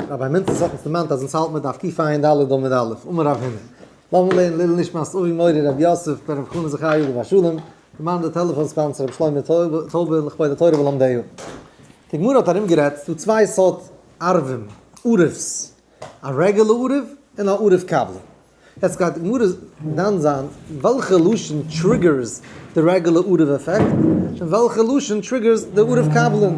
רבי מינצעס האט אונז דערמאנט אז אונז האלט מיר דף קע"ד עמוד א', אמר רב הונא. לאמיר לערנען לעילוי נשמת אבי מורי רבי יוסף בן רבי חנא זכרי' עליו השלום, דערמאנט די טעלעפאן sponsor רבי שלמה טויבער לכבוד התורה ולומדיה. די גמרא האט ארומגערעדט ס'דא צוויי סארט ערבים, ערב'ס, א רעגולער ערב און א ערב קבלן. יעצט גייט די גמרא דן זיין וועלכע לשון triggers די רעגולער ערב עפעקט, און וועלכע לשון triggers די ערב קבלן.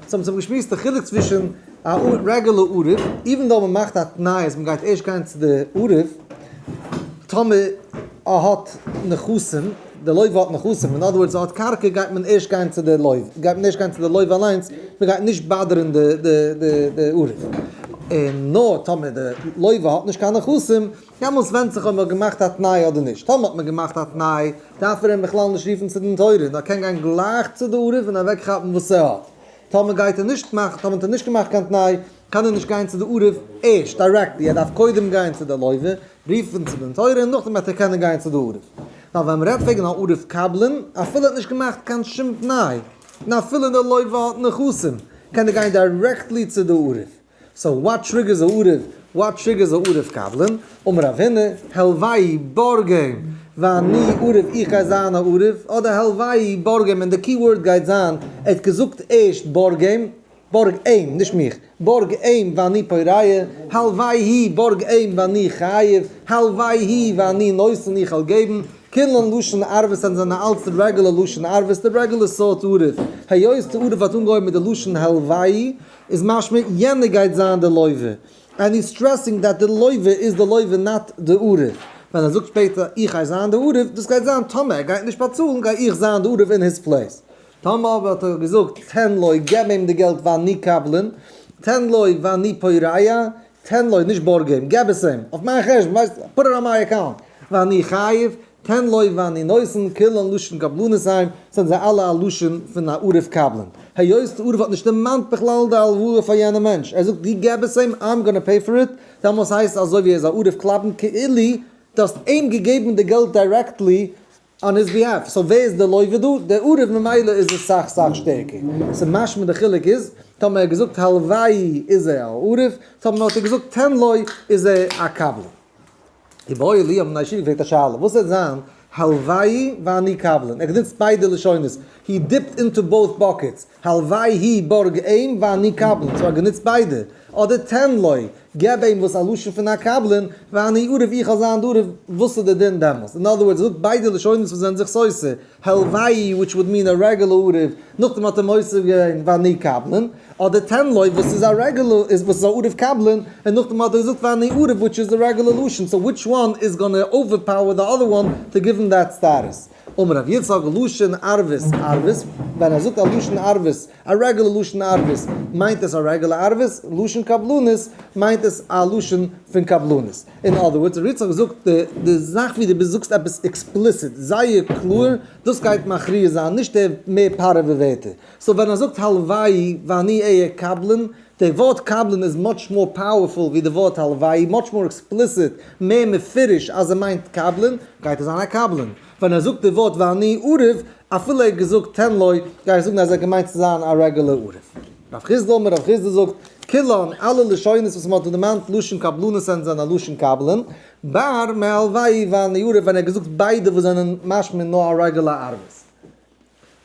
סאו אונז האבן געשמועסט די חילוק צווישן א רעגולער ערב, even though מען מאכט א תנאי אז מען גייט ערשט גיין צו די ערב טאמער ער האט נכסים, די לוה האט נכסים, אין other words ער האט קרקע גייט מען ערשט גיין צו די לוה, גייט מען ערשט גיין צו די לוה אליינס, מען גייט נישט באדערן די די די ערב. און נאר טאמער די לוה האט נישט קיין נכסים, דעמאלס ווענדט זיך אויב מען האט געמאכט א תנאי אדער נישט. טאמער האט מען געמאכט א תנאי, דארף ער אים בכלל נישט רופן צו דין תורה, נאר קען גיין גלייך צו די ערב און אוועקכאפן וואס ער האט. טאמער גייט ער נישט מאכן, טאמער האט ער נישט געמאכט קיין תנאי, קען ער נישט גיין צו די ערב ערשט directly, ער דארף קודם גיין צו די לוה, רופן צו דין תורה, און נאכדעם וועט ער קענען גיין צו די ערב. ווייל ווען מ'רעדט וועגן א ערב קבלן, אפילו ער האט נישט געמאכט קיין שום תנאי, און אפילו די לוה האט נכסים, קען ער גיין directly צו די ערב. so what triggers א ערב? what triggers א ערב קבלן? אמר רב הונא, הלוואי בארג אים, ואני ערב איך גיי זיין א ערב, אדער הלוואי בארג אים און די key word גייט זיין, ער האט געזאגט ערשט בארג אים, בארג אים, נישט מיך, בארג אים ואני פורע, הלוואי בארג אים ואני חייב, הלוואי ואני נותן איך וועל געבן, כולן לשון ערבות זענען אלץ די רעגולער לשון ערבות, די רעגולער סארט ערב, היות די ערב האט אנגעהויבן מיט די לשון הלוואי, איז משמע יענער גייט זיין די לוה, and he's stressing that די לוה איז די לוה not די ערב, ווען ער זאגט שפעטער איך גיי זיין די ערב, דאס גייט זיין טאמער ער גייט נישט באצאלן גיי איך זיין די ערב אין his place. טאמער אבער האט ער געזאגט תן לו געב אים די געלט ואני קבלן, תן לו ואני פורע, תן לו נישט בארג אים, געב עס אים, אויף מיין חשבון, ווייסט, put it on my account, ואני חייב, תן לו ואני נותן, כולן לשון קבלנות הם, זענען זיי אלע א לשון פון א ערב קבלן. היות די ערב האט נישט דערמאנט בכלל די הלוואה פאר יענעם מענטש, ער זאגט דו געב עס אים, I'm gonna pay for it, דעמאלס הייסט עס אזוי ווי ער איז א ערב קלבן כאילו דו האסט אים געגעבן די געלט directly on his behalf, so ווער איז די לוה דא? דער ערב ממילא איז עס סאך סאך שטערקער. so משמע די חילוק איז, טאמער ער האט געזאגט הלוואי איז ער א ערב, טאמער האט ער געזאגט תן לו איז ער א קבלן. איבעיא להו האבן בני ישיבה געפרעגט א שאלה, וואס וועט זיין הלוואי ואני קבלן? ער האט גענוצט ביידע לשונות, he dipped into both buckets, הלוואי הי בארג אים ואני קבלן, so ער האט גענוצט ביידע, אדער תן לו, געב אים וואס א לשון פון א קבלן, ואני ערב איך זאל זיין די ערב, וואס איז די דין דעמאלס? אין other words, ער זאגט ביידע לשונות וואס זענען זיך סותר, הלוואי which would mean א רעגולער ערב, נאכדעם האט ער מוסיף געווען ואני קבלן, אדער תן לו וואס איז א רעגולער איז וואס איז א ערב קבלן, און נאכדעם האט ער געזאגט ואני ערב which איז די רעגולער לשון, so which one is gonna overpower the other one to give him that status? אמר רב יצחק לשון ערבות ערבות, ווען ער זאגט א לשון ערבות, א רעגולער לשון ערבות, מיינט עס א רעגולער ערבות, לשון קבלנות מיינט עס א לשון פון קבלנות. אין other words, ר' יצחק זאגט די די זאך ווי דו ביסט זאגסט עפעס explicit, זייער קלאר, דאס גייט מכריע זיין, נישט די מער פארעווע ווערטער. so ווען ער זאגט הלוואי ואני אהיה קבלן, די ווארט קבלן איז much more powerful ווי די ווארט הלוואי, much more explicit, מער מפורש אז ער מיינט קבלן, גייט ער זיין א קבלן. ווען ער זאגט די ווארט ואני ערב, אפילו ער האט געזאגט תן לו, גיי איך זאגן אז ער האט געמיינט צו זיין א רעגולער ערב. רב חסדא אמר, רב חסדא זאגט, כולן, אלע לשונות וואס מען האט דא דערמאנט, לשון קבלנות זענען א לשון קבלן, בר מהלוואי ואני ערב, ווען ער האט געזאגט ביידע וואס זענען משמע נאר א רעגולער ערבות.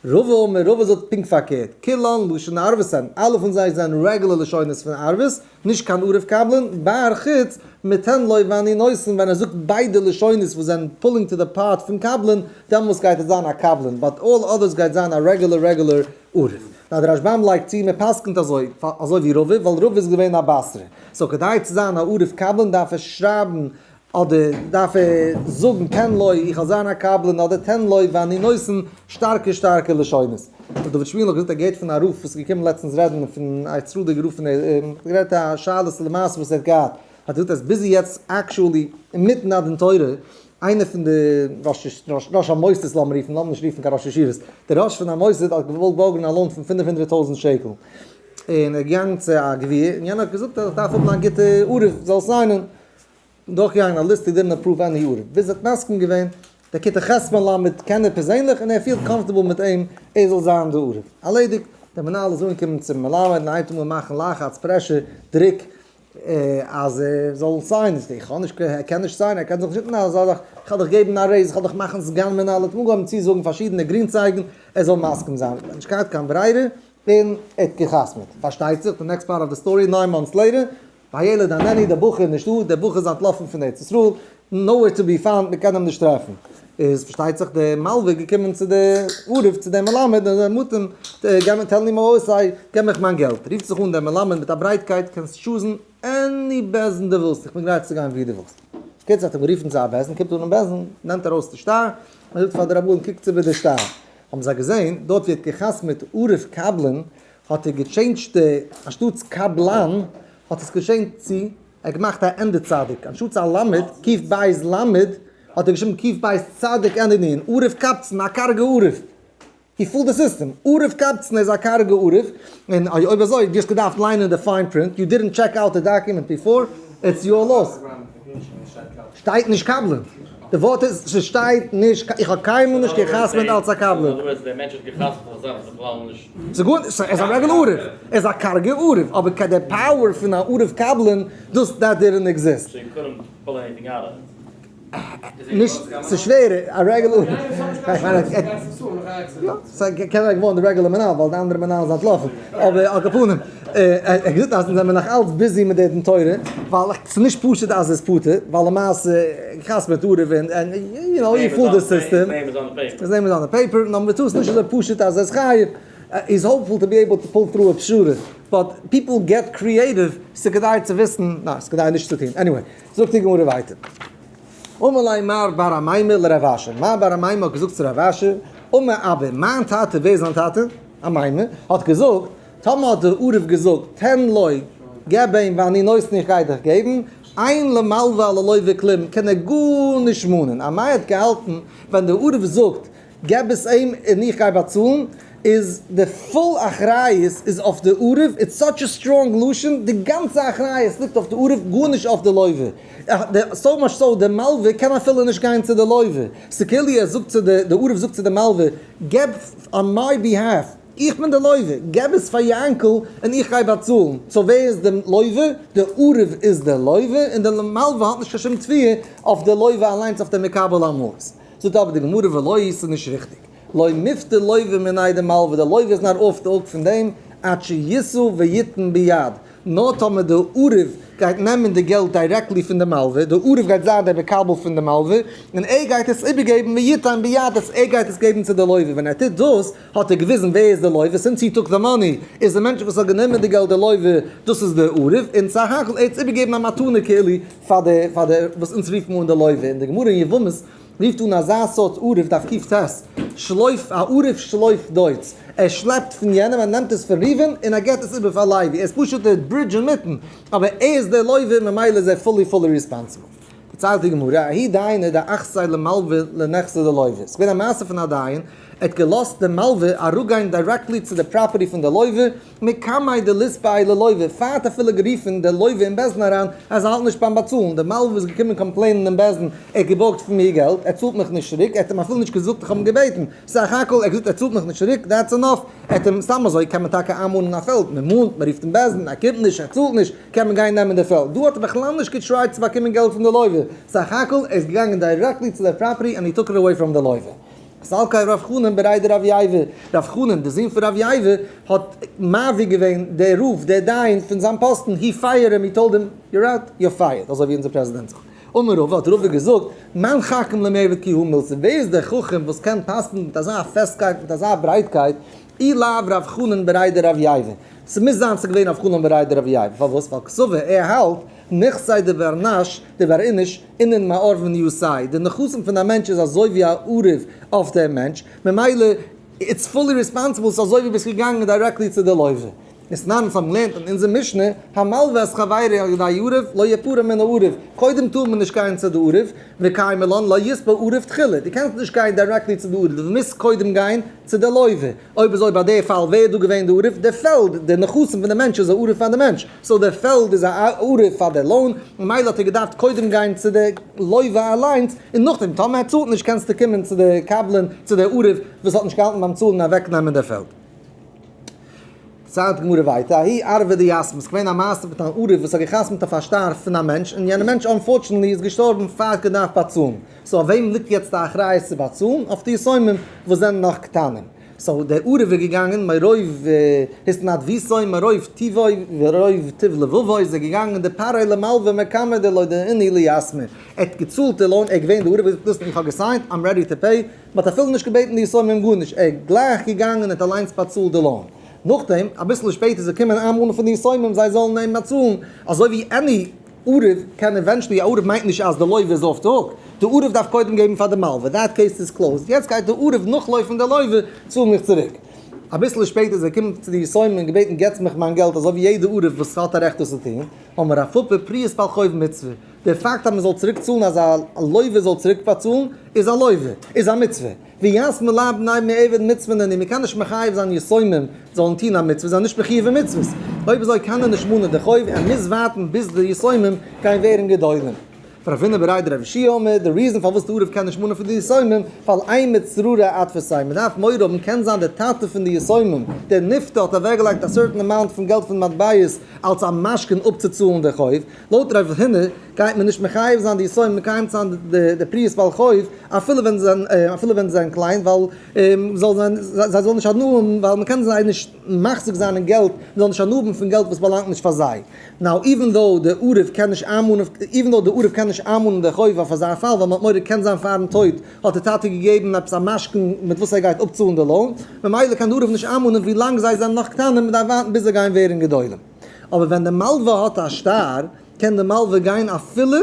רבא אמר, רבא זאגט פונקט פארקערט, כולן לשון ערבות הן, אלע פון זיי זענען רעגולער לשונות פון ערבות, נישט קיין ערב קבלן, בר חוץ מתן לו ואני נותן, ווען ער זאגט ביידע לשונות וואס זענען pulling to the part פון קבלן, דעמאלס גייט עס זיין א קבלן, but all others גייט זיין א רעגולער רעגולער ערב. נאר דער רשב"ם לייגט צו, מען פסק'נט אזוי, אזוי ווי רבא, ווייל רבא איז געווען א בתרא. so כדי צו זיין א ערב קבלן דארף ער שרייבן אדער דארף ער זאגן תן לו איך זאל זיין א קבלן אדער תן לו ואני נותן, שטארקע שטארקע לשונות. ר' דוד שמיעל האט געזאגט ער געהערט פון א רב וואס איז געקומען לעצטנס רעדן פון א ישראל'דיגע רב פון ער האט גערעדט א שאלות למעשה וואס ער האט געהאט, האט ער געזאגט אז ביז יעצט actually אינמיטן א דין תורה איינער פון די ראש המוסדות לאמיר רופן, לאמיר נישט רופן קיין ראש ישיבות, דער ראש פון א מוסד האט געוואלט בארגן א loan פון 500,000 שקל, און ער איז געגאנגען צו א גביר און יענער האט געזאגט אז איך דארף האבן א גוטע ערב זאל סיינען, דורכגעגאנגען א ליסט didn't approve any ערב, ביז ער האט מסכים געווען, דער כיתה ח' מלמד קען ער פערזענליך און ער פילט comfortable מיט אים ער זאל זיין די ערב. ארלעדיגט. דער מנהל איז אנגעקומען צום מלמד און הייבט אן מאכן לחץ, pressure, דרוק, אז ער זאל sign ען. איך האב נישט, ער קען נישט sign ען, ער קען זיך נישט אונטערנעמען אזא זאך, איך וועל דיך געבן א raise, איך וועל דיך מאכן סגן מנהל, ער האט אנגעהויבן צו זאגן פארשידענע גרינצייגן ער זאל מסכים זיין, ער האט נישט געהאט קיין ברירה און ער האט געחתמעט. פארשטייט זיך, די next part of the story, nine months later, והילד איננו, דער בחור איז נישטא, דער בחור איז אנטלאפן פון ארץ ישראל, nowhere to be found, מען קען אים נישט טרעפן. איז פארשטייט זיך דער מלווה געקומען צו די ערב, צו דעם מלמד, און זאגט אים, געב מיר, תן לי מעותי, געב מיך מיין געלט. רופט זיך אן דער מלמד מיט א ברייטקייט, קענסט choose ן any בית דין דו ווילסט, איך בין גרייט צו גיין וואו דו ווילסט. קיצור האט אים גערופן צו א בית דין, קומט אן אין בית דין, נעמט ארויס די שטר, און זאגט פאר די רבנים, קוקטס איבער די שטר. האבן זיי געזען, דארט ווי ער האט געחתמעט ערב קבלן, האט ער גע change ט די, אנשטאטס קבלן, האט עס גע change ט צו, ער האט געמאכט א ענדע צדיק, אנשטאטס א למד, קוף בית למד, האט ער געשריבן קוף בית צדיק ענדע נון, ערב קבצן, א קארגע ערב. He fooled the system. ערב קבצן איז א קארגע ערב, און אויב אזוי, דו האסט געדארפט ליינען די fine print, you didn't check out the document before, it's your loss. שטייט נישט קבלן. די ווארט איז ס'שטייט נישט, איך האב קיינמאל נישט גע'חתמ'עט אלס א קבלן. ס'גארנישט, ס'איז א רעגולער ערב, ער איז א קארגע ערב, אבער קיין די power פון א ערב קבלן, דאס that didn't exist. נישט, ס'איז שווער, א רעגולער, איך מיין יא, ס'קען זיין געווארן די רעגולער מנהל ווייל די אנדערע מנהל איז אנטלאפן, אבער על כל פנים, ער האט געזאגט אז אונז זעמיר נאך אלץ busy מיט די דין תורה, ווייל ס'איז נישט פשוט אז עס איז פטור, ווייל למעשה חתמ'עט ערב און you know you fool the system, his name is on the paper, number two ס'איז נישט אזוי פשוט אז ער איז חייב, he's hopeful to be able to pull through א פשרה, but people get creative, ס'איז כדאי צו וויסן, ניין ס'איז כדאי נישט צו טון, anyway, זאגט די גמרא ווייטער. אמר ליה מר בר אמימר לרב אשי, מר בר אמימר האט געזאגט צו רב אשי, אמר אבא, מיין טאטע, ווער איז זיין טאטע? אמימר, האט געזאגט, טאמער האט דער ערב געזאגט, תן לו, געב אים, ואני נותן איך גיי דיך געבן, אין למלווה על הלווה כלום, קען ער גארנישט מאנען. אמיי האט געהאלטן, ווען דער ערב זאגט, געב עס אים און איך גיי באצאלן, איז די full אחריות איז אויף די ערב, it's such a strong לשון, די גאנצע אחריות ליגט אויף די ערב, גארנישט אויף די לווה. So much so, די מלווה קען אפילו נישט גיין צו די לווה. ס'כאילו ער זאגט צו די, די ערב זאגט צו די מלווה, געב on my behalf, איך בין די לווה, געב עס פאר יענקל און איך גיי באצאלן. So ווער איז די לווה? די ערב איז די לווה, און די מלווה האט נישט קיין שום תביעה אויף די לווה אליינס אויף די מקבל המעות. זאגט אבער די גמרא ולא היא ס'איז נישט ריכטיג, לא מיפטר לווה מיניה דמלווה, די לווה איז נאר off the hook פון דעם עד שישא ויתן ביד, נאר טאמער די ערב גייט נעמען די געלט directly פון די מלווה, די ערב גייט זיין דער מקבל פון די מלווה, און ער גייט עס איבערגעבן ויתן ביד, אז ער גייט עס געבן צו די לווה, ווען ער טוט דאס האט ער געוויזן ווער איז די לווה, since he took the money איז די מענטש וואס האט גענומען די געלט די לווה, דאס איז די ערב, און סך הכל ער האט עס איבערגעבן א מתנה כאילו פאר די פאר די וואס אונז רופן אן די לווה, און די גמרא אין יבמות רופט אן אזא סארט ערב דף קט, שלויף א ערב שלויף דויץ, ער שלעפט פון יענעם ער נעמט עס פון ראובן און ער געבט עס איבער פאר לוי, ער איז פשוט דער bridge אינמיטן, אבער ער איז דער לווה ממילא איז ער fully fully responsible. דערציילט די גמרא, ההוא דיינא דאחתיה למלווה לנכסיה דלווה, ס'איז געווען א מעשה פון א דיין, ער האט געלאזט די מלווה אראפגיין directly צו די property פון די לווה, מקמי דליתבעיה ללווה, פאר האט אפילו גערופן די לווה אין בית דין אריין אז ער האלט נישט ביים באצאלן, די מלווה איז געקומען complain ען אין בית דין, ער האט געבארגט פון מיר געלט, ער צאלט מיך נישט צוריק, ער האט אים אפילו נישט געזאגט איך האב אים געבעטן, סך הכל ער האט געזאגט ער צאלט מיך נישט צוריק, that's enough, ער האט אים, סתם אזוי קען מען טאקע איינמאנען א פעלד, מען מאנט, מען רופט אין בית דין, ער קומט נישט, ער צאלט נישט, קען מען גיין נעמען די פעלד, דא האט ער בכלל נישט גע try ט צו באקומען געלט פון די לווה, סך הכל ער איז געגאנגען directly צו די property and he took it away from די לווה. סלקיה רב חנן בריה דרב ייבא, רב חנן דער זון פון רב ייבא האט מעביר געווען דער רב דער דיין פון זיין פאסטן, he fired him, he told him, you're out, you're fired, אזוי ווי אונזער פרעזידענט זאגט. אמר רבא, האט רבא געזאגט, מאן חכם למיעבד כי הא מילתא, ווער איז דער חכם וואס קען פסק'ן מיט אזא פעסטקייט מיט אזא ברייטקייט, אי לאו רב חנן בריה דרב ייבא, ס'מוז זיין ס'איז געווען רב חנן בריה דרב ייבא, פארוואס? ווייל קסבר, ער האלט, נכסי דבר נש, דבר איניש, אינון מערבין יתיה, די נכסים פון א מענטש איז אזוי ווי א ערב אויף דעם מענטש, ממילא it's fully responsible, ס'איז אזוי ווי ביסט געגאנגען directly צו די לווה. ותנן אונז האבן געלערנט אין אונזער משנה, המלווה את חברו על ידי ערב, לא יפרע מן הערב, קודם טאר מען נישט גיין צו די ערב, וקיימא לן לא יתבע ערב תחילה, דו קענסט נישט גיין directly צו די ערב, דו מוזט קודם גיין צו די לווה. אויב אזוי ביי די פאל ווער איז דא געווען די ערב? די פעלד, די נכסים פון די מענטש איז א ערב פאר די מענטש, so די פעלד איז א ערב פאר די loan, ממילא האט ער געדארפט קודם גיין צו די לווה אליינס, און נאכדעם טאמער ער צאלט נישט קענסטו קומען צו די קבלן, צו די ערב וואס האט נישט געהאלטן ביים צאלן און אוועק נעמען די פעלד. זאגט די גמרא ווייטער, ההוא ערבא דיתמי, ס'איז געווען א מעשה מיט אן ערב וואס האט גע'חתמ'ט אויף א שטר פון א מענטש, און יענער מענטש unfortunately איז געשטארבן פאר ער האט געדארפט באצאלן, so אויף וועם ליגט יעצט די אחריות צו באצאלן? אויף די יתומים וואס זענען נאך קטנים. so דער ערב איז געגאנגען מרוב התנדבותו מרוב טובו ורוב טוב לבבו איז ער געגאנגען דפרעיה למלוה מקמי דלא דייני ליתמי, ער האט געצאלט די loan, ער איז געווען די ערב האט געזאגט איך האב געסיינט I'm ready to pay, מען האט אפילו נישט געבעטן די יתומים גארנישט, ער איז גלייך געגאנגען און האט אליינס באצאלט די loan. נאכדעם, אביסל שפעטער איז געקומען אן איינמאנונג פון די יתומים זיי זאלן אים באצאלן, אזוי ווי any ערב קען eventually, א ערב מיינט נישט אז די לוה איז off the hook, די ערב דארף קודם געבן פאר די מלווה, that case איז closed, יעצט גייט די ערב נאכלויפן די לוה, צאל מיך צוריק. אביסל שפעטער איז ער געקומען צו די יתומים און געבעטן געטס מיך מיין געלט אזוי ווי יעדע ערב וואס האט א רעכט דאס צו טון, אמר רב פפא פריעת בעל חוב מצוה, די פאקט אז מען זאל צוריק צאלן אז א לוה זאל צוריק באצאלן איז א לוה, איז א מצוה. ויתמי לאו בני מיעבד מצוה נינהו, מען קען נישט מחייב זיין יתומים זאלן טון א מצוה, זיי זענען נישט מחיוב אין מצוות. אויב אזוי קען ער נישט מאנען די חוב, ער מוז ווארטן ביז די יתומים גייען ווערן גדולים. רב הונא בריה דרב יהושע אמר, די reason פארוואס די ערב קען נישט מאנען פון די יתומים, ווייל אימא צררי אתפסיה, מען דארף מורא האבן קען זיין די טאטע פון די יתומים, דער נפטר האט אוועקגעלייגט א certain amount פון געלט פון מטבעות אלס א משכון אפצוצאלן די חוב, לויט רב הונא גייט מען נישט מחייב זיין די יתומים מקיים צו זיין די פריעת בעל חוב אפילו ווען זיי אפילו ווען זיי זענען קליין ווייל זאל זיין זיי זאלן נישט הנאה האבן ווייל מען קען זיי נישט מחזיק זיין אין געלט מען זאל נישט הנאה האבן פון געלט וואס באלאנגט נישט פאר זיי. now even though די ערב קען נישט איינמאנען even though די ערב קען נישט איינמאנען די חוב אויף אזא פאל ווייל מען האט מורא קען זיין פארן טויט האט די טאטע געגעבן עפעס א משכון מיט וואס ער גייט אפצאלן די loan ממילא קען די ערב נישט איינמאנען ווי לאנג זיי זענען נאך קטנים מען דארף ווארטן ביז זיי גייען ווערן גדולים. אבער ווען די מלווה האט א שטר, קען די מלווה גיין אפילו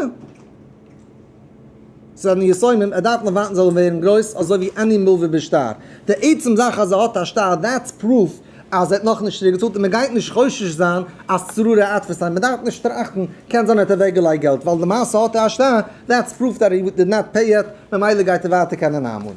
זענען יתומים, ער דארף נאר ווארטן זאלן ווערן גרויס, אזוי ווי any מלווה בשטר. די עצם זאך אז ער האט א שטר, that's proof אז ער האט נאכנישט צוריק געצאלט, און מען גייט נישט חושש זיין אז צררי אתפסיה, מען דארף נישט טראכטן, קען זיין ער האט אוועק געלייגט געלט, ווייל למעשה האט ער א שטר, that's proof that he did not pay yet, ממילא גייט ער ווייטער קענען איינמאנען.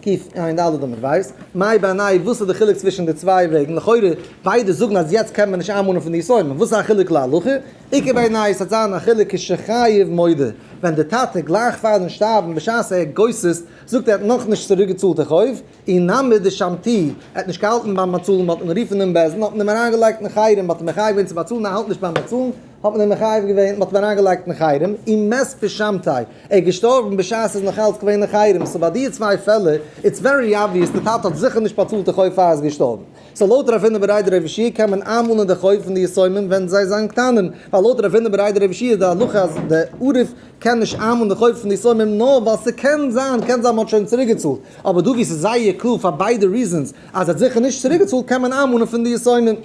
קיף עין ד' עמוד בית, מאי בינייהו וואס איז די חילוק צווישן די צוויי וועגן, לכאורה ביידע זאגן אז יעצט קען מען נישט איינמאנען פון די יתומים, וואס איז א חילוק להלכה? איכא בינייהו ס'וועט זיין א חילוק כשחייב מודה, ווען די טאטע גלייך פארן שטארבן בשעת ער גוסס'ט זאגט ער האט נאכנישט צוריק געצאלט די חוב, אי נמי דשמטיה, ער האט נישט געהאלטן ביים באצאלן מ'האט אים גערופן אין בית דין האט מען אים אריינגעלייגט אין חרם מ'האט אים מחייב געווען צו באצאלן ער האלט נישט ביים באצאלן, האט מען אים מחייב געווען, מ'האט אים אריינגעלייגט אין חרם, ומת בשמתיה, ער איז געשטארבן בשעת ער איז נאך אלץ געווען אין חרם, so ביי די צוויי פעלער, it's very obvious, די טאטע האט זיכער נישט באצאלט די חוב פאר ער איז געשטארבן. so לויט רב הונא בריה דרב יהושע קען מען איינמאנען די חוב פון די יתומים ווען זיי זענען קטנים, ווייל לויט רב הונא בריה דרב יהושע איז די הלכה אז די ערב קען נישט איינמאנען די חוב פון די יתומים נאר ווייל ס'קען זיין, קען זיין מ'האט שוין צוריקגעצאלט, אבער דא ווי ס'איז זייער קלאר פאר ביידע reasons אז ער האט זיכער נישט צוריקגעצאלט קען מען איינמאנען פון די יתומים.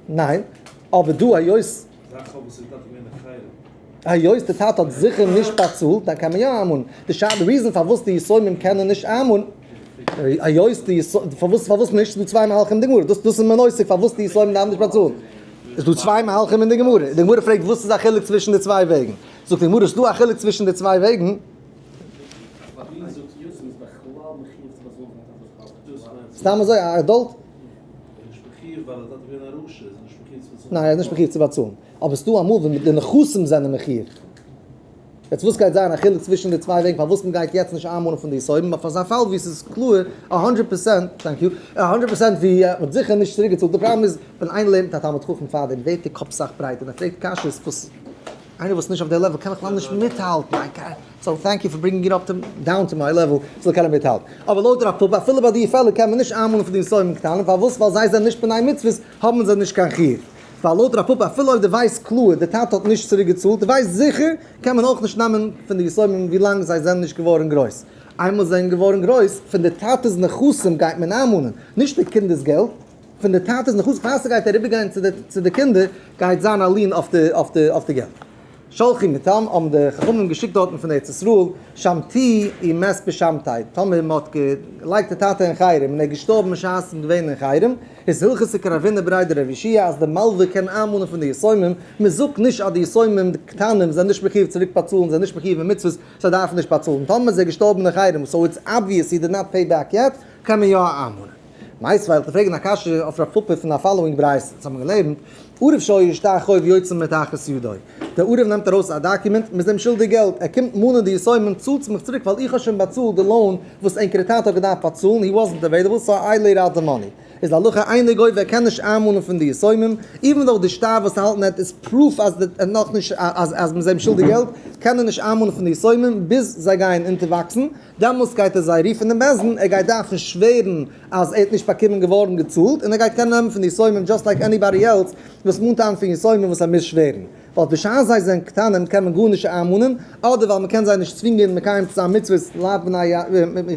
ניין, אבער דא היות היות די טאטע האט זיכער נישט באצאלט, דאן קען מען יא איינמאנען. די שאלה, די reason פארוואס די יתומים קענען נישט איינמאנען, היות די יתומים, פארוואס פארוואס נישט? ס'איז דא צוויי מהלכים אין די גמרא, דאס דאס איז מען עוסק פארוואס די יתומים דארפן נישט באצאלן. איז דא צוויי מהלכים אין די גמרא, די גמרא פרעגט וואס איז א חילוק צווישן די צוויי וועגן, זאגט די גמרא ס'איז דא א חילוק צווישן די צוויי וועגן, סתם אזוי א adult. ניין ער איז נישט מחיוב צו באצאלן, אבער ס'דא אמאל ווען די נכסים זענען מחיוב. יעצט וואס גייט זיין א חילוק צווישן די צוויי וועגן פארוואס מ'גייט יעצט נישט איינמאנען פון די יתומים, אויף אזא פאל ווי ס'איז קלאר א הונדרעט פערסענט, thank you, א הונדרעט פערסענט ווי מ'האט זיכער נישט צוריק געצאלט, די פראבלעם איז ווען איינער לערנט מיט א תלמיד חכם פארדעם ווערט די קאפ סאך ברייטער און ער פרעגט קשיות וואס איינער וואס איז נישט אויף די level קען בכלל נישט מיטהאלטן, so thank you for bringing it up to down to my level זאל קענען מיטהאלטן. אבער לויט רב פפא אפילו ביי די פעלער קען מען נישט איינמאנען פון די יתומים קטנים, פארוואס? ווייל זיי זענען נישט בני מצוות האבן זיי נישט קיין חיוב. ווייל לויט רב פפא אפילו אויב די ווייסט קלאר די טאטע האט נישט צוריק געצאלט די ווייסט זיכער קען מען אויך נישט נעמען פון די יתומים ווי לאנג זיי זענען נישט געווארן גרויס. איינמאל זיי זענען געווארן גרויס פון די טאטע'ס נכסים גייט מען איינמאנען, נישט די קינדער'ס געלט. פון די טאטע'ס נכסים פאר ס'גייט אריבערגיין צו די קינדער גייט זיין א lien אויף די געלט. שלחו מתם האבן די חכמים געשיקט דארטן פון ארץ ישראל שמתוהו ומת בשמתיה, טאמער מען האט געלייגט די טאטע אין חרם און ער איז געשטארבן בשעת ער איז געווען אין חרם, איז הלכתא כרב הונא בריה דרב יהושע אז די מלווה קען איינמאנען פון די יתומים, מען זאגט נישט אז די יתומים די קטנים זענען נישט מחיוב צוריק באצאלן, זענען נישט מחיוב אין מצוות, זיי דארפן נישט באצאלן, טאמער איז ער געשטארבן אין חרם, so it's obvious he did not pay back yet, קען מען יא איינמאנען. מיתיבי וועל איך פרעגן א קשיא אויף רב פפא פון א following ברייתא, אונז האבן געלערנט ערב שהיה שטר חוב יוצא מתחת ידו. דער ערב נעמט ארויס א document, מ'איז אים שולדיג געלט, ער קומט מאנען די יתומים, צאלטס מיך צוריק ווייל איך האב שוין באצאלט די loan וואס ענקערע טאטע האט געדארפט באצאלן, he wasn't available so I laid out the money. איז להלכה אינו גובה ער קען נישט איינמאנען פון די יתומים, even though די שטר וואס האלטן עט איז proof אז די נאכנישט אז אז מ'איז אים שולדיג געלט, קען ער נישט איינמאנען פון די יתומים ביז זיי גייען אונטערוואקסן, דעמאלס גייט ער זיי רופן אין בית דין, ער גייט דארפן שווערן אז ער האט נישט באקומען געווארן געצאלט, און ער גייט קענען נעמען פון די יתומים just like anybody else וואס מאנט איין פון יתומים וואס ער מוז שווערן. ווייל בשעת זיי זענען קטנים קען מען גארנישט איינמאנען, אדער ווייל מען קען זיי נישט צווינגען מקיים צו זיין מצוות לאו בני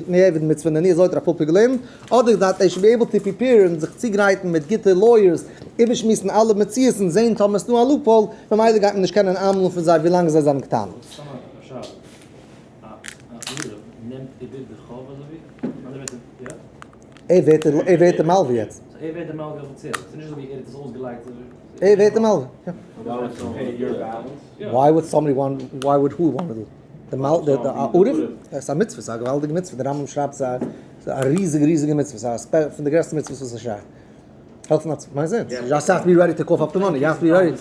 מעבד מצוה נני, אזוי האט רב פפא געלערנט, אדער that they should be able to prepare און זיך צוגרייטן מיט גוטע lawyers, איבערשמועסן אלע מציאות און זען טאמער ס'דא א loophole, ממילא גייט מען נישט קענען איינמאנען פון זיי ווילאנג זיי זענען קטנים. סתם א שאלה. א ערב נעמט איבער די חוב אזוי ווי? אנדערע ווערטער, יא? ער ווערט ער ווערט די מלווה יעצט. so ער ווערט די מלווה אפיציעל, ס'איז נישט אזוי ווי ער האט עס אויסגעלייגט אזוי. ער ווערט די מלווה, יא. Why would somebody want, why would who want to do? די מל, די די ערב? עס איז א מצוה, ס'איז א געוואלדיגע מצוה, די רמב ם שרייבט ס'איז א ריזיגע ריזיגע מצוה, ס'איז א פון די גרעסטע מצוות וואס ער שרייבט. העלפן א צווייטן, מיינט sense, you just have to be ready to cough up the money, you have to be ready.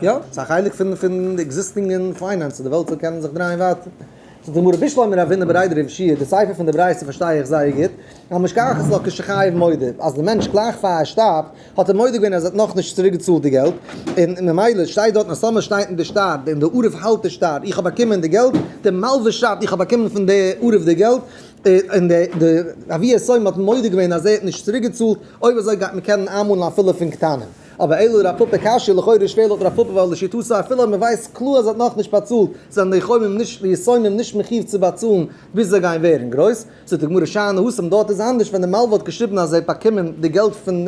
יא, ס'איז א חלק פון פון די existing finance, די וועלט זאל קענען זיך דרייען ווייטער. זאגט די גמרא בשלמא רב הונא בריה דרב יהושע, די סיפא פון די ברייתא פארשטיי איך זייער גוט, המשכחת לה כשחייב מודה, אז די מענטש גלייך פאר ער שטארבט האט ער מודה געווען אז ער האט נאכנישט צוריק געצאלט די געלט, און ממילא שטייט דארטן אז טאמער שטייט אין די שטר און די ערב האלט די שטר איך האב באקומען די געלט, די מלווה שרייבט איך האב באקומען פון די ערב די געלט, און די אבי היתומים האט מודה געווען אז ער האט נישט צוריק געצאלט, אויב אזוי גייט מען קענען איינמאנען אפילו פון קטנים. אבער אלא לרב פפא קשיא, לכאורה איז שווער לויט רב פפא ווייל לשיטתו אפילו אויב מען ווייסט קלאר אז ער האט נאכנישט באצאלט זענען די יתומים נישט די יתומים נישט מחיוב צו באצאלן ביז זיי גייען ווערן גרויס. זאגט די גמרא שאני התם דארט איז אנדערש ווען די מלווה האט געשריבן אז ער האט באקומען די געלט פון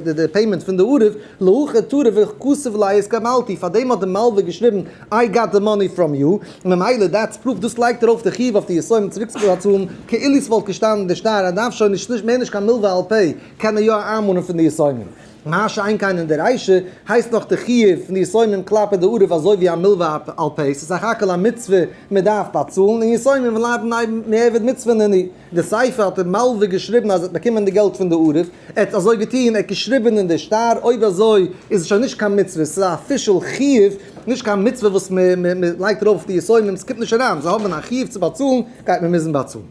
די payment פון די ערב להכי טרף וכתב ליה התקבלתי פארדעם האט די מלווה געשריבן I got the money from you, ממילא that's proof דאס לייגט ארויף די חיוב אויף די יתומים צוריק צו באצאלן, כאילו ס'וואלט געשטאנען אין די שטר ער דארף שוין נישט מער נישט קיין מלווה על פה קען ער יא איינמאנען פון די יתומים. מה שאין כן אין די רישא הייסט נאך די חיוב פון די יתומים כלפי די ערב אזוי ווי א מלווה על פה, ס'איז סך הכל א מצוה מען דארף באצאלן, און יתומים לאו בני מעבד מצוה נינהו. די סיפא האט די מלווה געשריבן אז ער האט באקומען די געלט פון די ערב, ער האט אזוי געטון, ער האט געשריבן אין די שטר, אויב אזוי איז עס שוין נישט קיין מצוה, ס'איז א official חיוב, נישט קיין מצוה וואס מען לייגט ארויף אויף די יתומים, ס'קומט נישט אריין, זיי האבן א חיוב צו באצאלן, גייט מען מוזן באצאלן.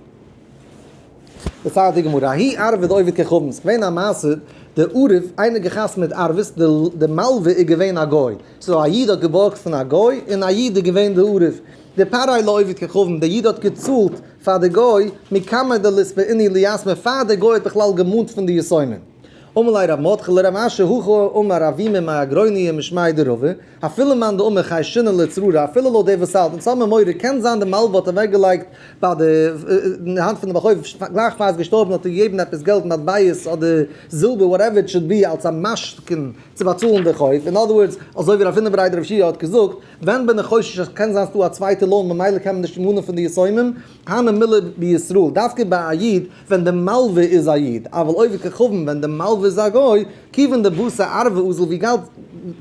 דערציילט די גמרא, ההוא ערבא דעובד כוכבים, ס'איז געווען א מעשה, די ערב, איינער געחתמ'ט מיט ערבות, די מלווה איז געווען א גוי, so א איד האט געבארגט פון א גוי, און א איד איז געווען די ערב, דפרעיה לעובד כוכבים, דער איד האט געצאלט פאר די גוי, מקמי דליתבעינהו ליתמי, פאר דער גוי האט בכלל געמאנט פון די יתומים. אמר ליה רב מרדכי לרב אשי הכי אמר אבימי מאגרוניא משמיה דרבא, אפילו מאן דאמר חיישינן לצרורא, אפילו לויט דער וואס האלט, אונז האבן מורא, קען זיין די מלווה האט אוועקגעלייגט ביי די אין די האנט פון די בעל חוב, גלייך פאר ער איז געשטארבן האט ער געגעבן עפעס געלט מטבעות אדער זילבער whatever it should be אלס א משכון צו באצאלן די חוב, in other words אזוי ווי רב הונא בריה דרב יהושע האט געזאגט, ווען בין איך חושש אז קען זיין ס'דא א צווייטע loan ממילא קען מען נישט מאנען פון די יתומים, הני מילי בישראל, דווקא ביי א איד ווען די מלווה איז א איד, אבל עובד כוכבים ווען די מלווה איז א גוי, כיוון דבתר ערבא אזל ווי גאלד,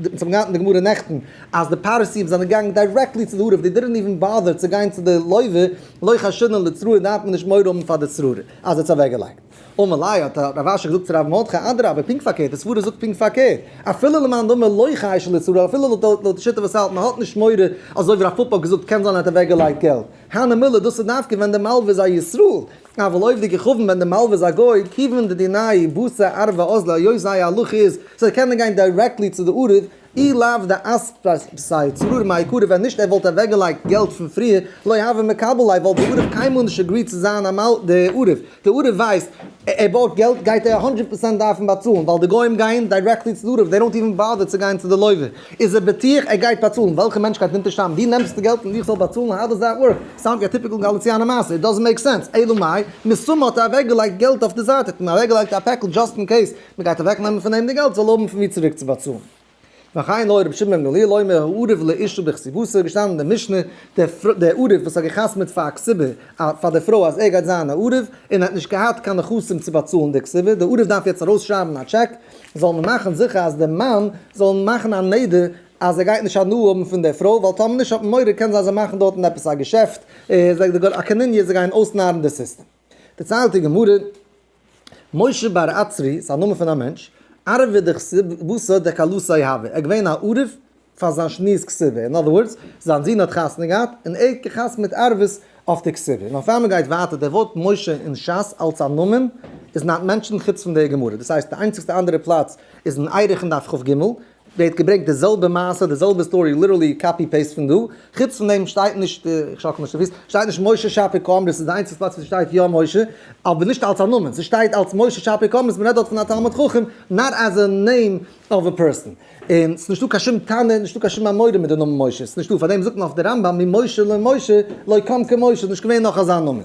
אונז האבן געהאט אין די גמרא נעכטן אז די פרסים זענען געגאנגען directly צו די ערב, they didn't even bother צו גיין צו די לוה, לא חיישינן לצרורא דארף מען נישט מורא האבן פאר די צרורה אז ער האט עס אוועקגעלייגט. אמר ליה האט רב אשי געזאגט צו רב מרדכי אדרבה פונקט פארקערט די סברה זאגט פונקט פארקערט אפילו למאן דאמר לא חיישי לצרורא אפילו לויט די שיטה וואס האלט מען האט נישט מורא אזוי ווי רב פפא האט געזאגט קען זיין ער האט אוועק געלייגט געלט הני מילי דאס איז דווקא ווען די מלווה איז א ישראל אבל עובד כוכבים ווען די מלווה איז א גוי כיוון דדיניה בתר ערבא אזלי היות זייער הלכה איז זיי קענען גיין directly צו די ערב אי לאו דאתפסיה צרורא מעיקרא ווען נישט ער וואלט אוועקגעלייגט געלט פון פריער לא הוה מקבל ליה וואלט די ערב קיינמאל נישט agreed צו זיין א מל די ערב די ערב ווייסט ער בארגט געלט גייט ער הונדרעט פראצענט דארפן באצאלן ווייל די גוים גייען directly צו די ערב they don't even bother צו גיין צו די לוה איז ער בטוח ער גייט באצאלן וועלכע מענטש גייט אונטערשרייבן דו נעמסט די געלט און איך זאל באצאלן how does that work sound ווי א typical גאליציאנער מעשה it doesn't make sense אלא מאי מסתמא האט ער אוועקגעלייגט געלט אויף די זייט האט מען אוועקגעלייגט א פעקל just in case מען גייט אוועק נעמען פון אים די געלט זאל האבן פון ווי צוריק צו באצאלן. וכן היה רבי שמעון בן גמליאל אומר הערב לאשה בכתובתה געשטאנען אין די משנה, דער ערב וואס האט געחתמעט פאר א כתובה פאר די פרוי אז ער גייט זיין א ערב, און האט נישט געהאט קיין נכסים צו באצאלן די כתובה, די ערב דארף יעצט ארויסשרייבן א טשעק, זאל מען מאכן זיכער אז די מאן זאל מאכן א נדר אז ער גייט נישט הנאה האבן פון די פרוי, ווייל טאמער נישט האט מען מורא קען זיין זיי מאכן דארטן עפעס א געשעפט, א קנוניא, זיי גייען אויסנארן די סיסטעם. דערציילט די גמרא. משה בר עצרי, ס'איז א נאמען פון א מענטש, ערבא דכתובתא דכלתיה הוה, ער איז געווען א ערב פאר זיין שני'ס כתובה, אין other words, זיין זון האט חתונה געהאט און ער האט געחתמ'ט מיט ערבות אויף די כתובה. און אויף פאר מען גייט ווייטער, דער ווארט משה אין שס אלס א נאמען איז not mentioned חוץ פון דער גמרא, דאס הייסט די איינציגסטע אנדערע פלאץ איז אין ערכין דף כג, ווערט געברענגט די זעלבע מעשה, די זעלבע story, literally copy paste פון דא, חוץ פון דעם שטייט נישט, איך שאקל נישט די פיס, שטייט נישט משה שפיר קאמרת, ס'איז די איינציגסטע פלאץ וואו ס'שטייט יא משה, אבער נישט אלס א נאמען, ס'שטייט אלס משה שפיר קאמרת, מ'רעדט דארט פון א תלמיד חכם, not as a name of a person. און ס'איז נישטא קיין שום תנא, נישטא קיין שום אמורא מיט די נאמען משה, ס'איז נישטא, פארדעם זאגט מען אויף די רמב"ם ממשה למשה לא קם כמשה, ס'איז נישט געווען נאך אזא נאמען.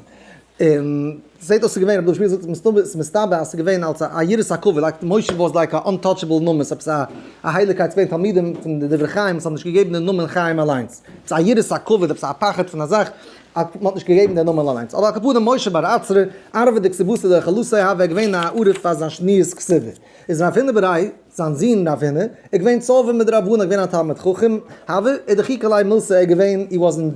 און זעט אויס ס'איז געווען, רבי דוד שפירא זאגט מסתמא, ס'איז מסתבר אז ס'איז געווען אלס א יראת הכבוד, like משה was like א untouchable נאמען, ס'איז עפעס א הייליגקייט, ס'איז געווען תלמידים פון די דברי חיים וואס האבן נישט געגעבן די נאמען חיים אליינס, ס'איז א יראת הכבוד, עפעס א פחד פון א זאך, אז מ'האט נישט געגעבן די נאמען אליינס. אבער על כל פנים משה בר עצרא, ערבא דכתובתא דכלתיה הוה, איז געווען א ערב פאר זיין שני'ס כתובה. איז רב הונא בריה, זיין זון רב הונא, איז געווען צורבא מדרבנן, געווען א תלמיד חכם, הוה דחיקא ליה מילתא, ער איז געווען, he was in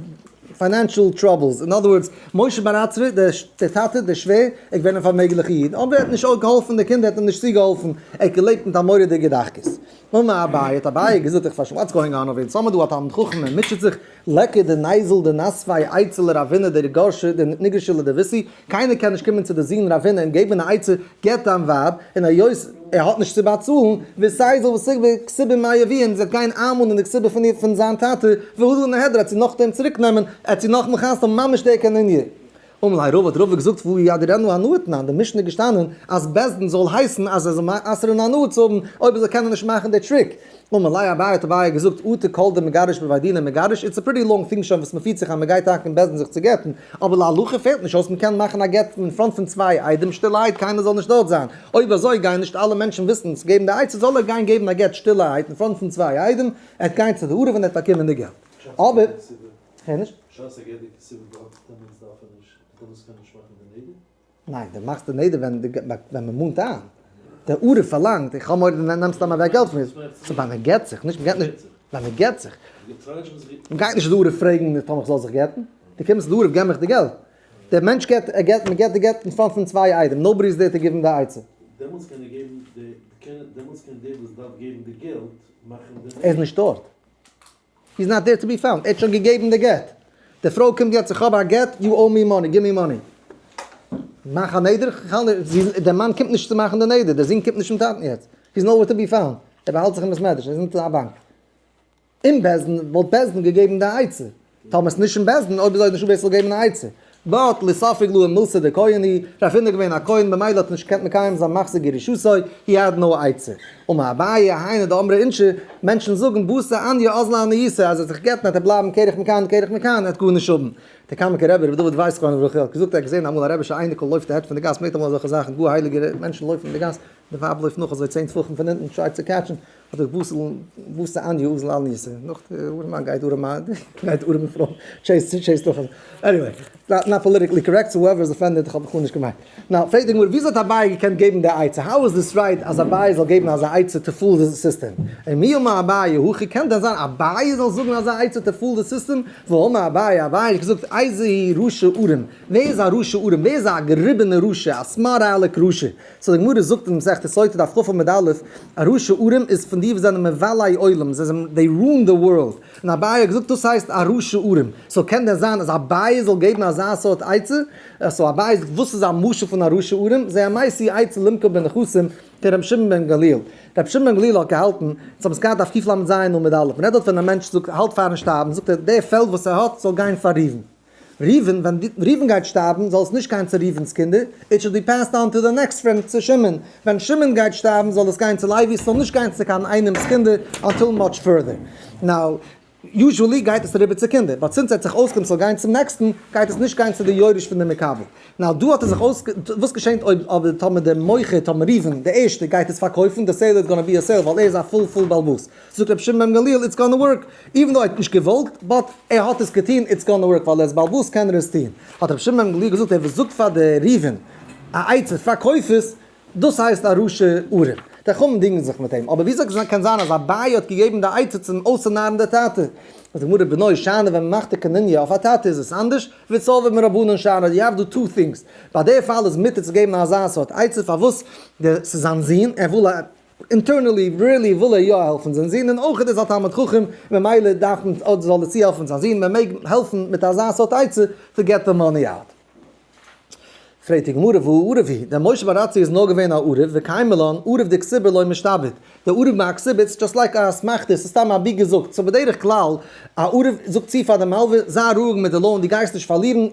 financial troubles, in other words, משה בר עצרא, דער טאטע, דער שווער, איז געווען א פארמעגליכע איד, אבער ער האט נישט געהאלפן די קינדער, ער האט אים נישט צוגעהאלפן, ער האט געלעבט מיט א מורא'דיגע דחקות. אמר אביי, האט אביי געזאגט, איך פארשטיי what's going on over here, סאמע דא א תלמיד חכם, ער מוטשעט זיך, ליכא דניזיל דנסביה עצה לרב הונא דגרשא דניגרשא לדביתהו, קיינער קען נישט קומען צו די זון רב הונא און געבן א עצה, גט דיין ווייב, און היות ער האט נישט צו באצאלן, ותיזיל ותיגבי כתובה מאי אבוה, און זי וועט גיין איינמאנען די כתובה פון איר פון זיין טאטע, והדר נהדרה, ער וועט זי נאכדעם צוריק נעמען, ער וועט זי נאכאמאל חתונה האבן ממש די קנוניא. אמר ליה רבא האט רבא געזאגט והא יהדרינהו הנאה תנן, די משנה איז געשטאנען אז בית דין זאל הייסן אז ער זאל אסר'ן הנאה צו האבן אויב ער זאל קענען נישט מאכן די trick. אמר ליה אביי האט אביי געזאגט אטו כל דמגרש בבי דינא מגרש, it's a pretty long thing שוין וואס מ'פירט זיך אז מ'גייט טאקע אין בית דין זיך צו גט'ן, אבער להלכה פעלט נישט אויס מ'קען מאכן א גט אין front פון צוויי עדים שטילערהייט קיינער זאל נישט דארט זיין, אויב אזוי גייען נישט אלע מענטשן וויסן צו געבן די עצה זאל ער גיין געבן א גט שטילערהייט אין front פון צוויי עדים, ער וועט גיין צו די ערב און ער וועט באקומען די געלט. אבער. כ'הער נישט. בשעת ער געט די כתובה באט דעמאלטס דארף ער נישט, דעמאלטס קען ער נישט מאכן די נדר. ניין, דו מאכסט די נדר ווען ווען מען מאנט איין. דער ערב פארלאנגט, איך האב מורא דו נעמסט סתם אוועק געלט פון מיר. so ווען מען גט זיך, נישט מען גט נישט, ווען מען גט זיך. מען גייט נישט די ערב פרעגן טאמער איך זאל זיך גט'ן. דו קומסט די ערב געב מיך די געלט. דער מענטש געט, ער געט, מען געט די גט אין front פון צוויי עדים, nobody is there to give אים די עצה. דעמאלטס קען ער געבן די, דעמאלטס קען דער וואס דארף געבן די געלט מאכן די נדר. ער איז נישט דארט. he's not there to be found, ער האט שוין געגעבן די גט, די פרוי קומט יעצט איך האב א גט, you owe me money, give me money. מאך א נדר, דער מאן קומט נישט צו מאכן די נדר, דער זון קומט נישט צום טאטן יעצט, he's nowhere to be found, ער באהאלט זיך אין בית מדרש, ער איז אונטער א באנק. אין בית דין וואלט בית דין געגעבן די עצה, טאמער ס'איז נישט אין בית דין, אויב אזוי איז נישטא ווער ס'זאל געבן א עצה. but לספק להו מילתא דכהן הוא, רב הונא געווען א כהן במילא האט ער נישט געקענט מקיים זיין מחזיר גרושתו, he had no עצה. אמר אביי, היינו דאמרי אינשי, מענטשן זאגן בתר עניא אזלא עניותא, אז ער האט זיך גע'גט וועט ער בלייבן קרח מכאן קרח מכאן, ער וועט גארנישט האבן. דער קאמינקער רבי, רבי דוד ווייס זכרונו לברכה, האט געזאגט ער האט געזען אמאל א רבי'שע אייניקל לויפט ahead פון די גאס, מ'זעט אמאל אזעלכע זאכן, גאר הייליגע מענטשן לויפן אין די גאס, די ווייב לויפט נאך אזוי צען טפחים פון הינטן try צו catch ן, האט ער בתר בתר עניא אזל עניותא, נאך די ארעמאן גייט ארעמאן גייט ארעמע פרוי chase chase נאך anyway not politically correct so whoever is offended איך האב בכלל נישט געמיינט. now פרעגט די גמרא וויאזוי האט אביי געקענט געבן די עצה how is this right אז אביי זאל געבן אזא עצה to fool the system און מי אמר אביי הכי קען דען זיין אביי זאל זאגן אזא עצה to fool the system והאמר אביי אביי האט געזאגט איזהו רשע ערום ווער איז א רשע ערום ווער איז א געריבענע רשע א smart aleck רשע so די גמרא זאגט אין מסכת סוטה דף כ עמוד א', א רשע ערום איז פון די וואס זענען מבלי עולם, זיי זענען they ruin the world, און אביי האט געזאגט דאס הייסט א רשע ערום, so קען דען זיין אז אביי זאל געבן אזא סארט עצה? so אביי זאגט וואס איז א משל פון א רשע ערום? זה המשיא עצה למכור בנכסים כרבי שמעון בן גמליאל, רבי שמעון בן גמליאל האט געהאלטן, אונז האבן עס געהאט דף קל"ז עמוד א', מען רעדט דארט ווען א מענטש זאגט האלט פארן שטארבן זאגט ער די פעלד וואס ער האט זאל גיין פאר ראובן, ראובן, ווען ראובן גייט שטארבן זאל עס נישט גיין צו ראובן'ס קינדער, it should be passed on to the next friend צו שמעון, ווען שמעון גייט שטארבן זאל עס גיין צו לוי, עס זאל נישט גיין צו קיין איינעמ'ס קינדער until much further. now, usually גייט עס אריבער צו קינדער, but since ער האט זיך אויסגענומען ס'זאל גיין צום נעקסטן, גייט עס נישט גיין צו די יורש פון די מקבל. now דא האט ער זיך אויס, וואס געשענט אויב אבער טאמער דער מוכר, טאמער ראובן, די ערשטע, גייט עס פארקויפן, די sale is gonna be a sale ווייל ער איז א full full בעל הבית. זאגט רבי שמעון בן גמליאל it's gonna work, even though ער האט נישט געוואלט, but ער האט עס געטון, it's gonna work, ווייל ער איז בעל הבית קען ער עס טון. האט רבי שמעון בן גמליאל געזאגט ער וואס זאגט פאר די ראובן א עצה פארקויף עס, דאס הייסט א רשע ערום. די חכמים דינגען זיך מיט אים, אבער וויאזוי קען זיין אז אביי האט געגעבן די עצה צום אויסצונארן די טאטע? זאגט די גמרא בנו שאני ווען מ'מאכט די קנוניא אויף א טאטע איז עס אנדערש, וצורבא מרבנן שאני, you have to two things, ביי די פאל איז מותר צו געבן אזא סארט עצה פארוואס די ס'איז זיין זון ער וויל א. Internally really וויל ער יא העלפן זיין זון, און אויך איז א תלמיד חכם, ממילא דארף מען אדער זאל ער צוהעלפן זיין זון, מען מעג העלפן מיט אזא סארט עצה to get the money out. פרעגט די גמרא והא ערב הוא, דער משה בר עצי איז נאר געווען א ערב, וקיימא לן ערב דכתובה לא משתעבד, די ערב ביי א כתובה it's just like א אסמכתא, ס'איז סתם אבי געזאגט, so בדרך כלל א ערב זאגט צו פאר די מלווה, זיי רואיג מיט די loan, דו גייסט נישט פארלירן,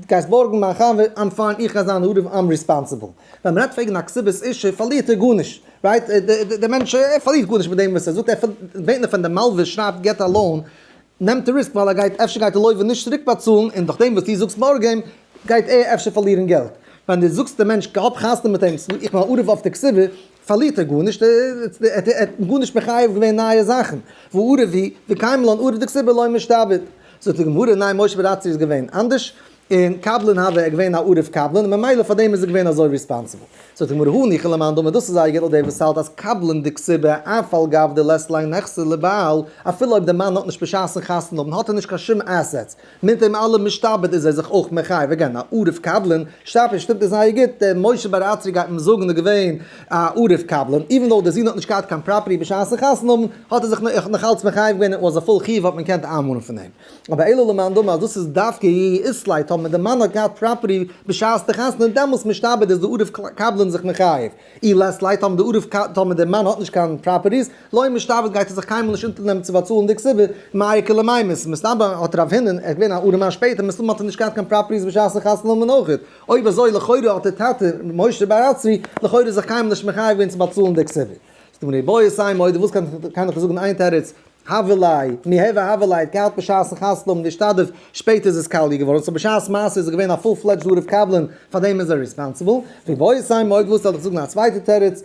גייסט בארגן מיין חבר, I'm fine, איך גיי זיין ערב, I'm responsible. ווען מ'רעדט וועגן א כתובת אשה פארלירט ער גארנישט, right? דער מענטש ער פארלירט גארנישט מיט דעם וואס ער זאגט, ער בעט נאר פון די מלווה שרייבט געט א loan, נעמט ער risk ווייל ער גייט אפשר גייט די לווה נישט צוריק באצאלן און דורך דעם וואס דו זאגסט בארג אים גייט ער אפשר פארלירן געלט. ווען דו זאגסט דעם מענטש האב חתונה מיט אים איך בין א ערב אויף די כתובה פארלירט ער גארנישט, ער האט גארנישט מחייב געווען נייע זאכן, והא ערב הוא, וקיימא לן ערב דכתובה לא משתעבד. זאגט די גמרא ניין משה בר עצי איז געווען אנדערש, און קבלן הוה ער געווען א ערב קבלן און ממילא פאר דעם איז ער געווען אזוי responsible. זאגט די גמרא הניחא למאן דאמר דאס איז זייער גוט לויט דער וואס האלט אז קבלן דכתובה אף על גב דלית ליה נכסי לבעל אפילו אויב דער מאן האט נישט בשעת'ן חתונה האבן האט ער נישט קיין שום assets מיט דעם אלעם משתעבד איז ער זיך אויך מחייב again א ערב קבלן שטאפ שטימט עס זייער גוט דער משה בר עצרי גייט מען זאגן איז געווען א ערב קבלן even though דער זון האט נישט געהאט קיין property בשעת'ן חתונה האבן האט ער זיך נאכאלץ מחייב געווען און was a full חיוב האט מען געקענט איינמאנען פון אים. אבער אלא למאן דאמר אז דאס איז דווקא אי אית ליה טאמער די מאן האט געהאט property בשעת די חתונה דעמאלס משתעבד איז די ערב קבלן זיך מחייב אי לית ליה טאמער די ערב טאמער די מאן האט נישט קיין properties לא משתעבד גייט ער זיך קיינמאל נישט אונטערנעמען צו באצאלן די כתובה מאי איכא למימר מסתמא האט רב הונא ער איז געווען א ארעמאן שפעטער מסתמא האט ער נישט געהאט קיין properties בשעת די חתונה האבן אויכעט אויב אזוי לכאורה האט די טאטע משה בר עצרי לכאורה זיך קיינמאל נישט מחייב געווען צו באצאלן די כתובה. זאגט די גמרא איבעית אימא אויב דו ווילסט קען איך דיר זאגן איין תירוץ הוה ליה, מיהוה הוה ליה, האט געהאט בשעת'ן חתונה האבן נשתדף, שפעטער איז עס קאליע געווארן, so בשעת מעשה איז ער געווען א full fledged ערב קבלן, פארדעם איז ער responsible, ואיבעית אימא אויב ווילסטו וועל איך זאגן א צווייטע תירוץ,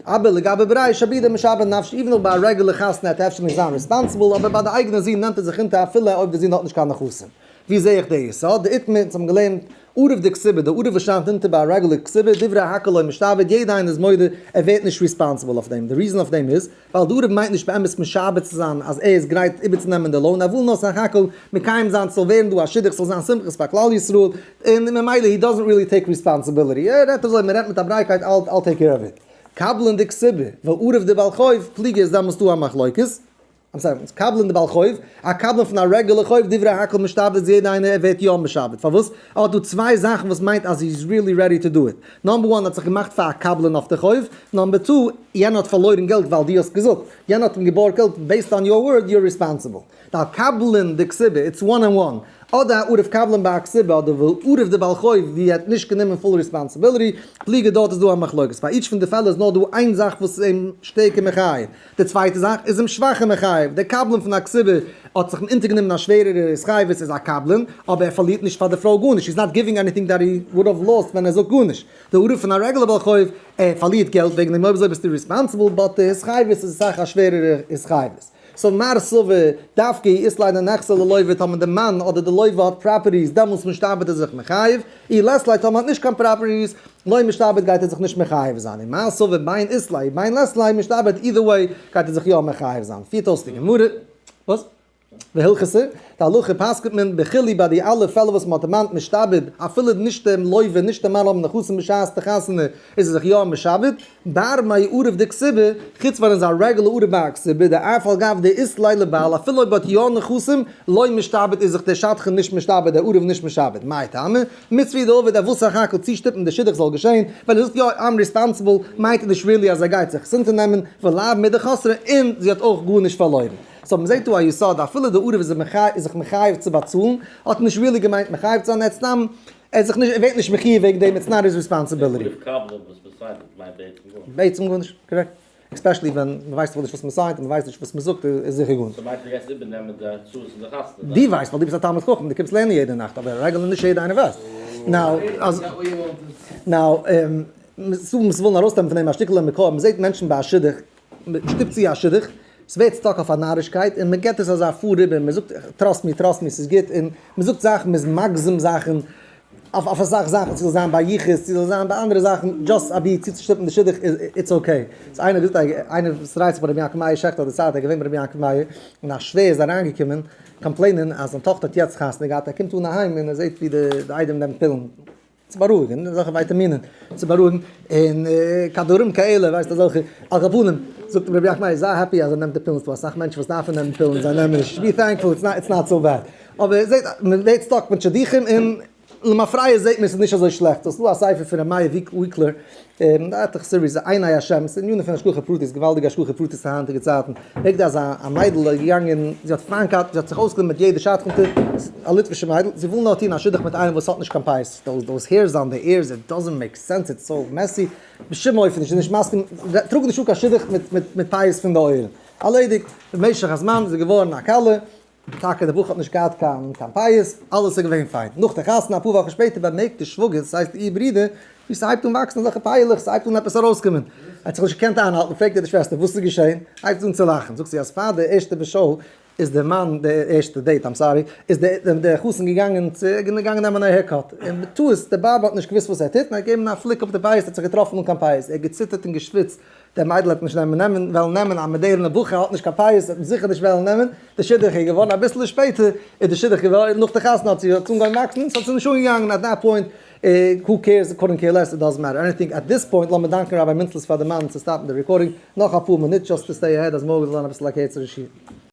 אבער לגבי בריה שעבידי משעבד נפשיה, even אויב ביי א רעגולער חתונה העט ער אפשר נישט זיין responsible, אבער ביי די אייגענע זון נעמט ער זיך אונטער אפילו אויב די זון האט נישט קיין נכסים. ווי זעה איך די יסוד? דאיתמר, אונז האבן געלערנט ערב דכתובה, די ערב וואס שרייבט אונטער ביי א רעגולער כתובה, דברי הכל לא משתעבד, יעדע איינער איז מודה ער ווערט נישט responsible אויף דעם, די reason אויף דעם איז, ווייל די ערב מיינט נישט באמת משעבד צו זיין אז ער איז גרייט איבערצונעמען די loan, ער וויל נאר סך הכל מקיים זיין ס'זאל ווערן דא א שידוך ס'זאל זיין שמחות פאר כלל ישראל, און ממילא he doesn't really take responsibility, ער רעדט אזוי, מ'רעדט מיט א ברייטקייט I'll take care of it. קבלן דכתובה, וערב דבעל חוב, פליגי איז דעמאלס דא א מחלוקת. I'm sorry, קבלן דבעל חוב, א קבלן פון א רעגולער חוב, דברי הכל משתעבד איז יעדע איינער ער ווערט יא משעבד, פארוואס? ער האט דא צוויי זאכן וואס מיינט אז he is really ready to do it, number one ער האט זיך געמאכט פאר א קבלן אויף די חוב, number two יענער האט פארלוירן געלט ווייל דו האסט געזאגט, יענער האט אים געבארגט געלט, based on your word you're responsible. די קבלן דכתובה it's one and one, אדער א ערב קבלן ביי א כתובה אדער ערב דבעל חוב ווי ער האט נישט גענומען full responsibility, פליגי דארט איז דא א מחלוקת, פאר each פון די פעלער איז נאר דא איין זאך וואס איז אים שטערקער מחייב, די צווייטע זאך איז אים שוואכער מחייב, דער קבלן פון א כתובה האט זיך אונטערגענומען א שווערערע התחייבות איז א קבלן, אבער ער פארלירט נישט פאר די פרוי גארנישט, he's not giving anything that he would have lost ווען ער זאגט גארנישט. די ערב פון א רעגולער בעל חוב, ער פארלירט געלט וועגן דעם אויב אזוי ביסטו responsible, but די התחייבות איז אסאך א שווערערע התחייבות. so מר סבר, דווקא אי אית ליה נכסי ללוה טאמער די מאן אדער די לוה האט properties דעמאלטס משתעבד ער זיך מחייב, אי לית ליה טאמער האט נישט קיין properties, לא משתעבד גייט ער זיך נישט מחייב זיין, און מר סבר בין אית ליה בין לית ליה משתעבד either way גייט ער זיך יא מחייב זיין, פירט אויס די גמרא, וואס? והלכתא, די הלכה פסק'נט מען בכולהו ביי די אלע פעלער וואס מען האט דערמאנט משתעבד אפילו נישט דעם לוה נישט דער מאן האבן נכסים בשעת די חתונה איז ער זיך יא משעבד, בר מערב דכתובה, חוץ ווען עס איז א רעגולער ערב ביי א כתובה, דאף על גב דאית ליה לבעל אפילו אויב האט יא נכסים, לא משתעבד איז זיך דער שדכן נישט משתעבד דער ערב נישט משעבד, מאי טעמא? מצוה דעביד ער וויל סך הכל צושטופן די שידוך זאל געשען, ווען ער זאגט יא I'm responsible מיינט ער נישט really אז ער גייט זיך עס אונטערנעמען, ולאו מידי חסרא און זי האט אויך גארנישט פארלוירן. so מ'זעט דא א יסוד אפילו די ערב איז זיך מחייב צו באצאלן, האט נישט really געמיינט מחייב צו זיין ער האט סתם ער איז זיך נישט, ער ווערט נישט מחיוב וועגן דעם, it's not his responsibility. דער ערב קבלן וואס מען סיינט מיינט בעצם גארנישט. בעצם גארנישט, correct. Especially ווען מען ווייסט נישט וואס מען סיינט און מען ווייסט נישט וואס מען זאגט איז זיכער גארנישט. ס'מיינט דו גייסט איבערנעמען די הוצאות פון די חתונה. דו ווייסט ווייל דו ביסט א תלמיד חכם, דו קומסט לערנען יעדע נאכט, אבער רעגולער נישט יעדע איינער ווייסט. Now, אז, now, so מ'וויל ארויסנעמען פון דעם א שטיקל מקור, מ'זעט מענטשן ביי א שידוך, מ'שטופט צו א שידוך, ס'ווערט stuck אויף א נארישקייט און מ'געט עס אזא פאר איבער, מ'זאגט trust me, trust me, ס'איז גוט, און מ'זאגט זאכן, מ'איז מגזם זאכן, אויף אסאך זאכן, צו זאל זיין ביי יחוס, צו זאל זיין ביי אנדערע זאכן, just אבי צוצושטופן די שידוך, it's okay. ס'איז איינער געזאגט, איינער וואס דרייט זיך ביי רבי יעקב מאיר שעכטער האט דערציילט, ער איז געווען ביי רבי יעקב מאיר, און א שווער איז אריינגעקומען complain ען אז זיין טאכטער האט יעצט חתונה געהאט, ער קומט אן אהיים און ער זעט ווי די איידעם נעמט פילן. צו בארואיגן, אזעלכע ווייטאמינען צו בארואיגן, און כדורים כאלה, ווייסט אזעלכע, על כל פנים, זאגט אים רבי יחמאי, זיי happy אז ער נעמט די פילן, ס'דא אסאך מענטשן וואס דארפן נעמען פילן, זיי נעמען נישט, be thankful, it's not so bad. אבער זעט, מען ווערט stuck מיט שידוכים און למפרע זעט מען ס'איז נישט אזוי שלעכט. ס'איז דא א ספר פון ר' מאיר וויקלער, עטליכע series, עיני השם, ס'איז ענינים פון השגחה פרטית, געוואלדיגע השגחה פרטית אין היינטיגע צייטן. פרעגט אז א מיידל איז געגאנגען, זי האט פיינט געהאט, זי האט זיך אויסגענומען מיט יעדע שדכנ'טע, א ליטווישע מיידל, זי וויל נאר טון א שידוך מיט איינעם וואס האט נישט קיין פאות, those hairs on the ears, it doesn't make sense, it's so messy, בשום אופן נישט, זי איז נישט מסכים, טראג נישט אן קיין שידוך מיט פאות פון די אויערן. ערלעדיגט, במשך הזמן איז זי געווארן א כלה, טאקע דער בחור האט נישט געהאט קיין קיין פאות, אלעס איז געווען פיין. נאך די חתונה אפאר וואכן שפעטער באמערקט די שוואגער, ס'הייסט איר ברודער, ווי ס'הייבט אן וואקסן אזעלכע פאה'לעך, ס'הייבט אן עפעס ארויסקומען. ער האט זיך נישט געקענט איינהאלטן, פרעגט ער די שוועסטער וואס איז געשען? הייבט זי אן צו לאכן, זאגט זי אז פאר די ערשטע באשוי איז דער מאן, די ערשטע date, I'm sorry, איז דער חתן געגאנגען צו, געגאנגען נעמען א haircut, און בטעות, דער בארבער האט נישט געוואוסט וואס ער טוט, און ער האט געגעבן א פליק אויף די פאות, האט זיך געטראפן אן קיין פאות, ער האט געציטערט און געשוויצט, דער מיידל וועט נישט נעמען נעמען וועלן נעמען א מאדערנע בחור האט נישט קיין פאות וועט מען זיכער נישט וועלן נעמען, די שידוך איז געווארן אביסלע שפעטער איז די שידוך געווארן נאך די חתונה האט זי האט אנגעהויבן וואקסן ס'האט זיך נישט אנגעגאנגען at that point who cares couldn't care less it doesn't matter anything at this point לאמיר דאנקען ראביי מינצלעס פאר די מאן צו stop ן די recording נאך אפאר מינוט just to stay ahead אז מארגן זאל זיין אביסל א קערצערע שיעור.